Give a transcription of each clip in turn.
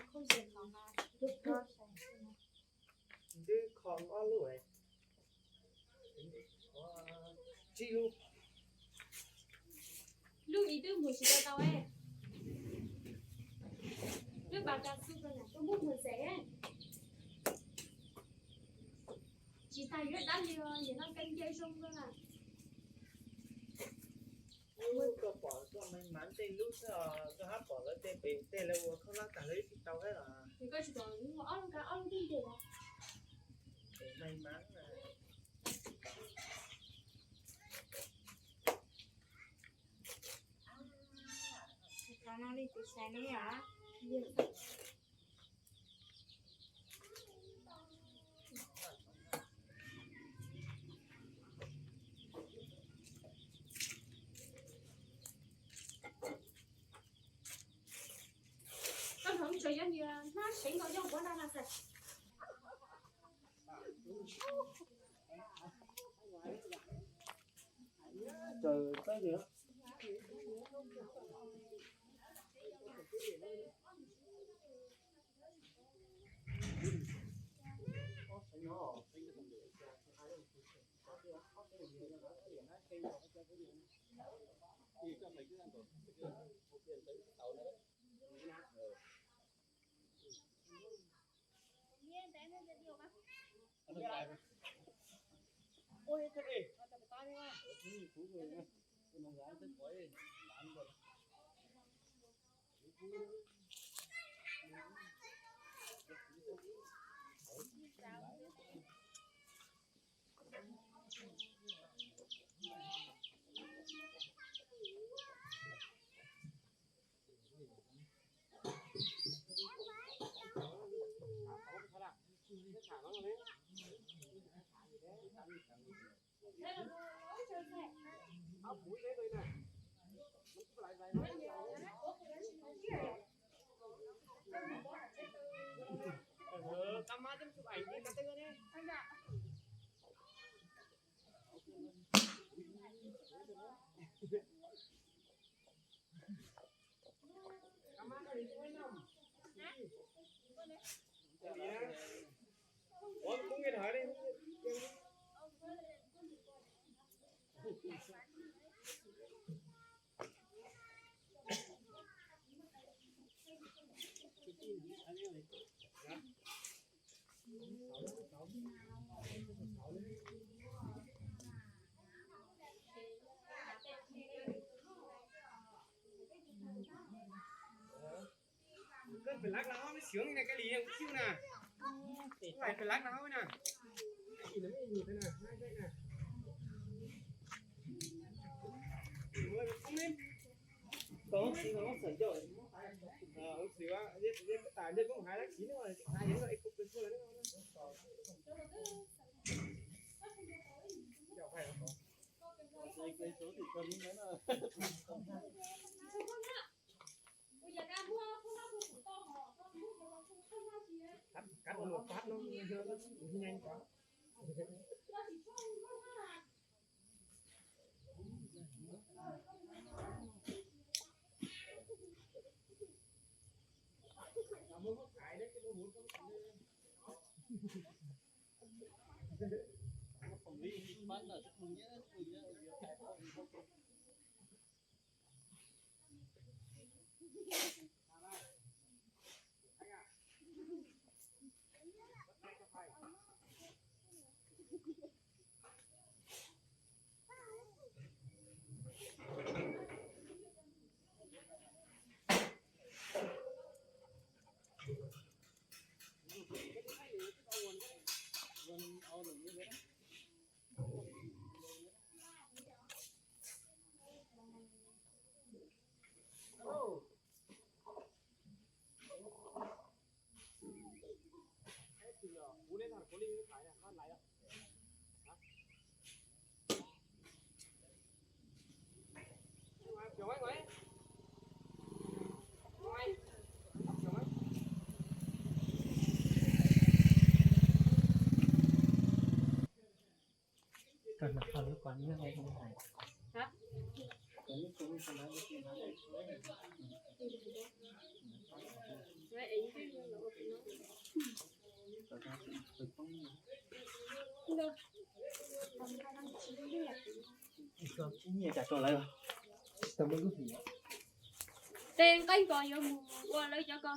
Twb kho ob lub, tsib lub, lub ib twb mus tsis tau tau, twb pas tas xwb, tus muab mus xev. Tsis tas yuav dab li os, nim no kab nce zoo kawg na. Koj pom koj me mas tej lub xwb os, koj hab pom lawv tej pem tej lawv ua khaub hlab tag lawv ib tsis tau thiab los. Koj tsis pom ua ob lub kab ob lub twb nce os. Me mas no li tus xais no yom. Koj hloov tso yog niag hnab seev nkaus yog kuv na na xwb. Raws teb li. Koj pem lab no mej siv ne, koj li ua txiv na. Pem lab no na. Cắt, cắt một phát nó, nó, nó nhanh quá. Hả? Còn những cái không hài. Hả? Còn những cái không hài. Nyiaj cas rau lawv. Tsis tau muaj lub hlis. Tej nqaij ko yuav mus ua lawv cov ko,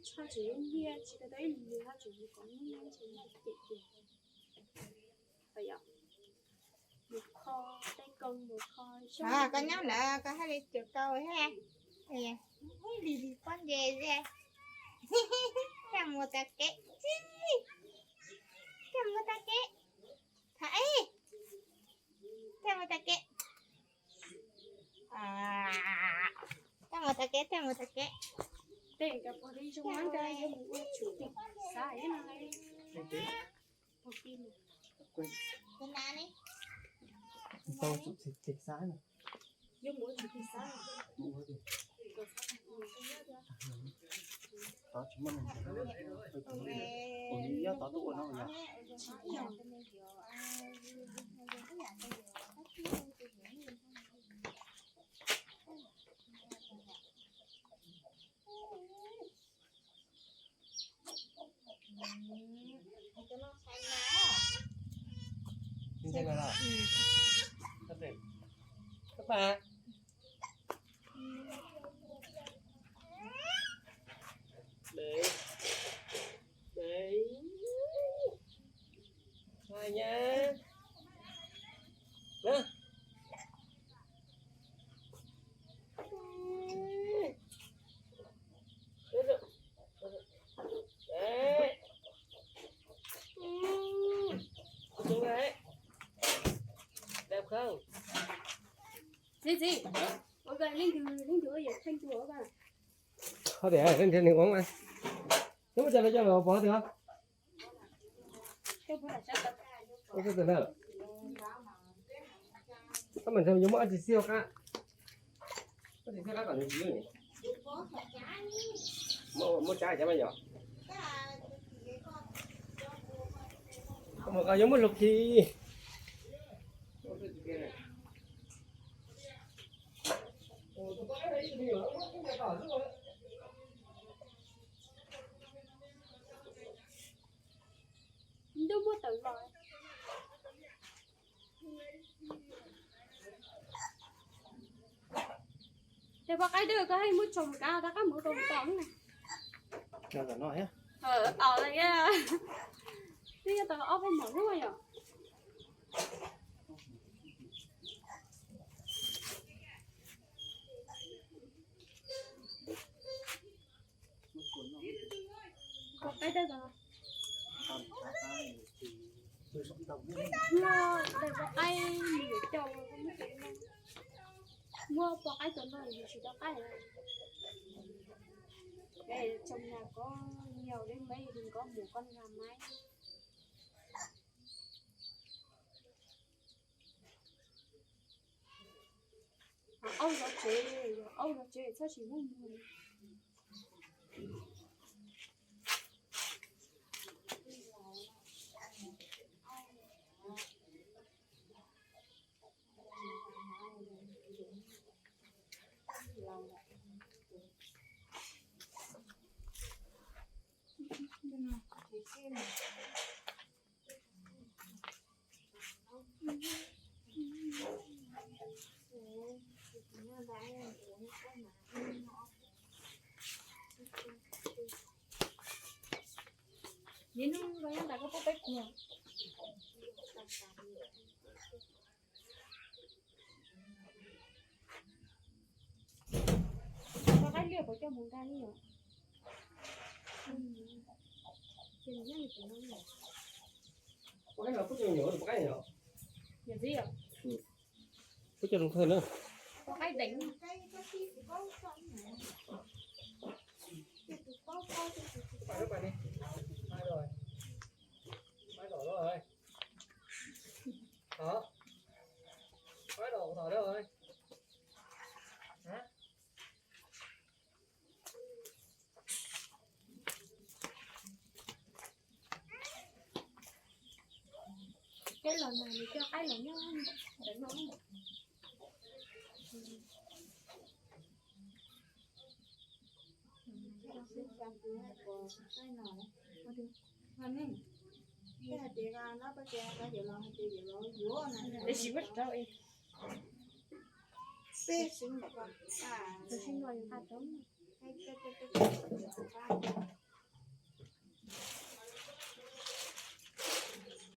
tshaj tseem nyiaj tsis tau ib lub hlis, tshaj tseem mus kom nyiaj tsis nyiaj cem cem. Mus kho tej koo, mus kho. Koj nyob lawm koj haj li cem kau thiab. Ib lis lis pob ntseg ze. Coj mus tav kev, coj mus tav kev. Tham ib, coj mus tav kev. Coj mus tav kev, coj mus tav kev. Tej cov pog li zoo nkauj yuav mus ua tsum tim xav no. Tau tsum tim xav no. Yuav mus ua tsum tim xav. Tod tsis muaj neeg, ua li nyob tod tuaj ua no yog. Các bạn. Đấy. Đấy. Hai nhá. Đó. Đấy. Đúng đấy. Đẹp không? Gì gì? Ủa kìa, Linh Thùy, Linh Thùy ơi, Thanh Thùy ơi kìa. Thôi để anh cho mình uống mà. Nếu mà cho nó cho vào bó được không? Ôi, từ từ nào? Có mình cho mình mua ăn thịt siêu khác. Có thịt siêu khác còn được chứ nhỉ? Mua, mua trái cho mày nhỏ. Có một con giống mứt lục thì. Ntuj muaj tawm los. Ces poj qaib dwb koj haj muab tso mus kav rov qab mus rau tom no. Tom no. Tom lawm. Twb yog tau ob peb mos lub yom. Poj qaib dawb os. Muaj daim poj qaib mus yuav cau, muaj poj qaib tus no yus tsis tau qaib. Tsoo na koj nyias li me li koj mus koj nqa maib. Aub zov tsev, aub zov tsev txhob tsis muaj muag. Niaj hnub koj nyob ntawm koj pub peb kuag. Koj qaib liaj puas coj mus nqa li os? Ces nws nyob li tus no li. Pub coj zoo thawj na. Pub coj zoo thawj na. Pub qaib deev. Hả? Quái đồ của Thỏ đâu rồi? Hả? Cái lò này mình cho cái lò nyob ntawm no. Ua li, ua li. Ua li. Ua li. Ua li. Ua li. Peb xwb ntawm ko, tab sis no yus nqa rau, peb, peb, peb, peb, peb,